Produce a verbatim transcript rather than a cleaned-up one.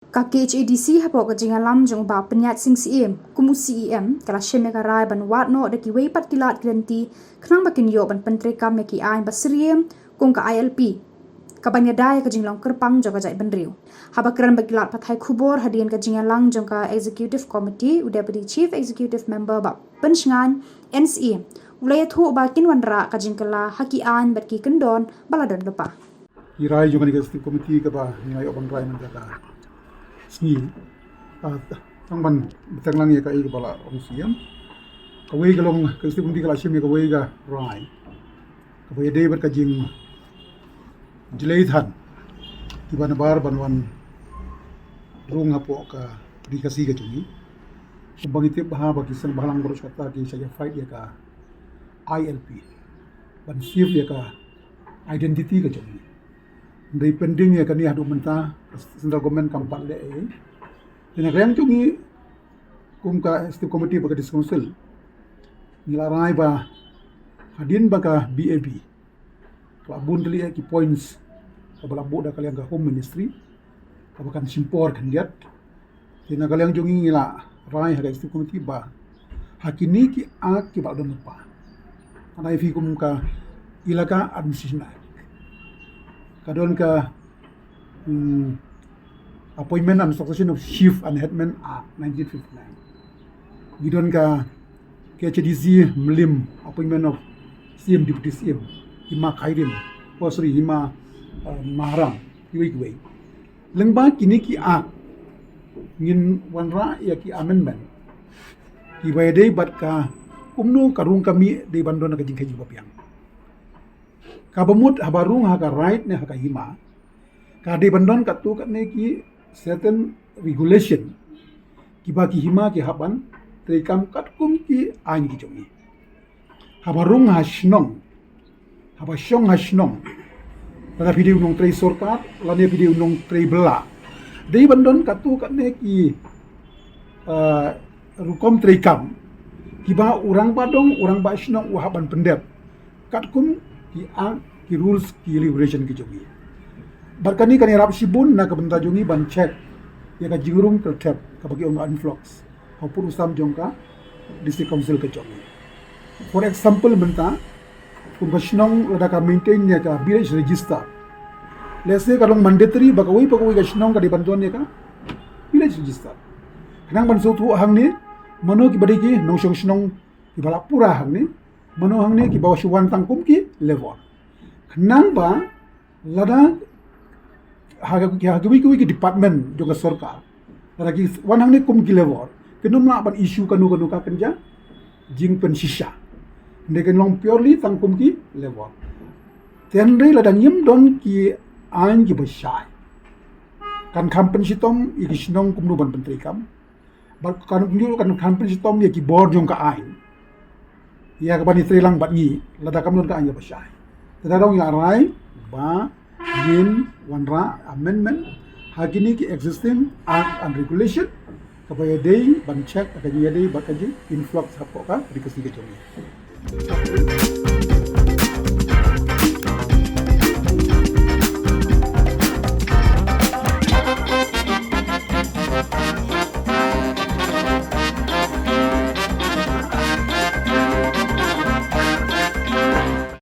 Ka K H A D C hapoh ka jingïalam jong u Bah Pynïaid Sing Syiem kum u C E M ka la shim ïa ka rai ban wad noh da kiwei pat ki lad ki lynti khnang ba kin ïoh ban pyntreikam ïa ki aiñ ba syriem kum ka I L P, ka ban ïada ïa ka jinglong kyrpang jong ka jaitbynriew. Haba kren bad ki lad pathai khubor hadien ka jingïalang jong ka Executive Committee, u Deputy Chief Executive Member Bah Pynshngaiñ N C A u la ïathuh ba kin wanrah ka jingkylla ha ki aiñ bad ki kyndon ba la don lypa. Ki rai jong kane ka Executive Committee kaba ngi la ïoh ban rai mynta ka sngi, ah, tang ban bteng lang ïa kaei kaba la ong C E M. Kawei ka long, ka Executive Committee ka la shim ïa kawei ka rai kaba ïadei bad ka jingjlei than kiba nabar ban wan rung hapoh ka Ri Khasi ka jong ngi. Kumba ngi tip bha ba ki seng bhalang baroh shi katta ki sa ïa fight ïa ka I L P ban shift ïa ka identity ka jong ngi. Hynrei pending ïa kane haduh mynta ka Central Government kam pat leh ei. Te na ka liang jong ngi kum ka Executive Committee bad ka District Council, ngi la rai ba hadien ba ka B A B ka la bun tylli ïa ki points kaba la buh da ka liang ka Home Ministry kaba kan shim por khyndiat. Te na ka liang jong ngi ngi la rai ha ka Executive Committee ba ha kine ki Act kiba la don lypa, ngan ai phi kum ka Elaka Administration Act, ka don ka, hmm, Appointment and Succession of Chief and Headman Act nineteen fifty-nine. Ngi don ka K H A D C Mylliem, Appointment of C M, Deputy C M, Hima Khyrim, oh sorry, Hima, uh, Maharam, kiwei kiwei. Lyngba kine ki Act ngin wanrah ïa ki amendment kiba ïadei bad ka kumno ka rung ka mih dei ban don ka jingkheiñ jingbabiang. Kaba mut haba rung ha ka raid ne ha ka hima, ka dei ban don katto katne ki certain regulation kiba ki hima ki hap ban treikam katkum ki aiñ ki jong ngi. Haba rung ha shnong, haba shong ha shnong, lada phi dei u nongtrei sorkar lane phi dei u nongtrei bylla, dei ban don katto katne ki, ah, rukom treikam kiba u rangbah dong, u rangbah shnong u hap ban pyndep katkum ki Act, ki rules, ki regulation ki jong ngi. Bad kane kan ïarap shibun na ka bynta jong ngi ban check ïa ka jingrung kyrthep kaba ki ong influx ha u pud u sam jong ka District Council ka jong ngi. For example, mynta kum ka shnong lada ka maintain ïa ka village register, let's say ka long mandatory ba kawei pa kawei ka shnong ka dei ban don ïa ka village register. Khnang ban sngewthuh hangne mano kiba dei ki nongshong shnong kiba la pura hangne, mano hangne kiba shu wan tang kum ki labour. Khnang ba lada ha ka, ha kiwei kiwei ki department jong ka sorkar, lada ki wan hangne kum ki labour, kin ym lah ban issue kano kano ka kynja jingpynshisha. Hynrei kin long purely tang kum ki labour. Te hynrei lada ngim don ki aiñ kiba shai, kan kham pynshitom ïa ki shnong kumno ban pyntreikam. Bad kan ym ju kan kham pynshitom ïa ki bor jong ka aiñ ïa ka ban ïatreilang bad ngi lada kam don ka aiñ kaba shai. Te da dang ïa rai ba ngin wanrah amendment ha kine ki existing Act and Regulation kaba ïadei ban check ka jingïadei bad ka jinginflux hapoh ka Ri Khasi ka jong ngi.